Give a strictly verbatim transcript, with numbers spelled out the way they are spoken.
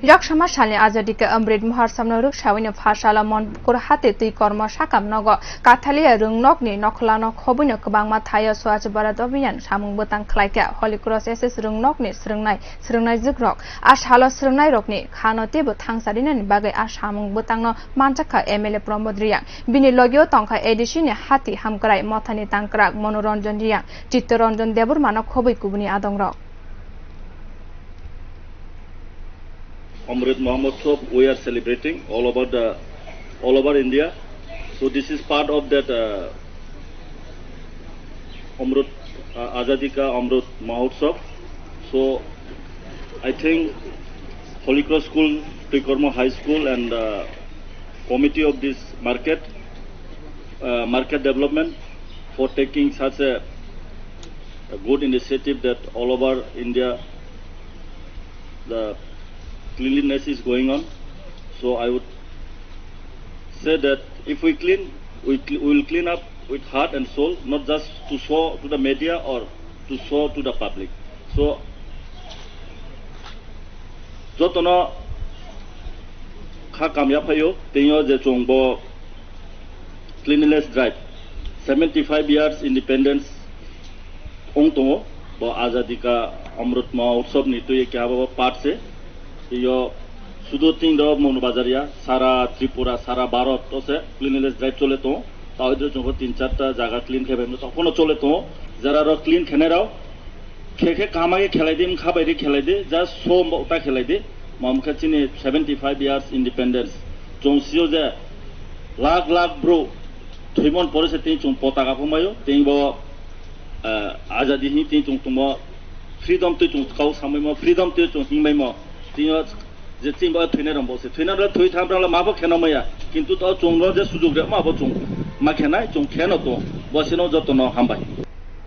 Yaksama salni Azadi ka Amrit Mahotsav no rwksawi no pha salo Monkur hati twi kormo sakam nogo Kathalia rwngnokni nokhlano khobwi no kwbangma thaio Swachh Bharat Abhiyan samung bwtang khlaikha. Holy Cross S S rwngnokni swrwngnai swrwngnaijwkrok a salo swrwngnairokni khano teibo thangsa rinani bagwi a samung bwtangno manjakha M L A Pramod Reang. Bini logio tongkha A D C ni hati hamkrai mothani tangkrak Manoranjan Reang, Chittaranjan Debbarmano khobwi kubuni adongrok. Amrit Mahotsav we are celebrating all over the, all over India. So this is part of that, uh, Amrit, uh, Azadi Ka Amrit Mahotsav. So I think Holy Cross School, Twikormo High School and, uh, committee of this market, uh, market development for taking such a, a good initiative that all over India the cleanliness is going on. So I would say that if we clean, we cl-, we will clean up with heart and soul, not just to show to the media or to show to the public. So jotono kha kamya phaio, teingo je chwng bo cleanliness drive, seventy five years independence ong tongo, bo Azadi Ka Amrit Mahotsav ni twi keha bo part se. Iyo sudu tin do Mono Bazar ya, sara Tripura, sara Bharat o se cleanliness drive chole tongo. Tao idro chwng tin char ta jaga clean khe bai tao kono chole tongo. Jara ro clean khenai rao khe khe kama khe khelai di, mkha bai ri khelai di, just show bo ta khelai di. Mam khe chini seventy five years independence. Chwng sio je lakh lakh bro thwimon pore se tin chwng potaka phungbaio, tin bo, eh, Azadi hin tin chwng tongmo, freedom twi chwng kau samaimo, freedom twi chwng hingbaimo, tin o je tin bo thwinai rong bo se, thwinai rong thwi tham rong ma bo kheno maya, kintu to chwng no je sujug re ma bo chwng ma khenai, chwng kheno to, bo sino joto no hambai.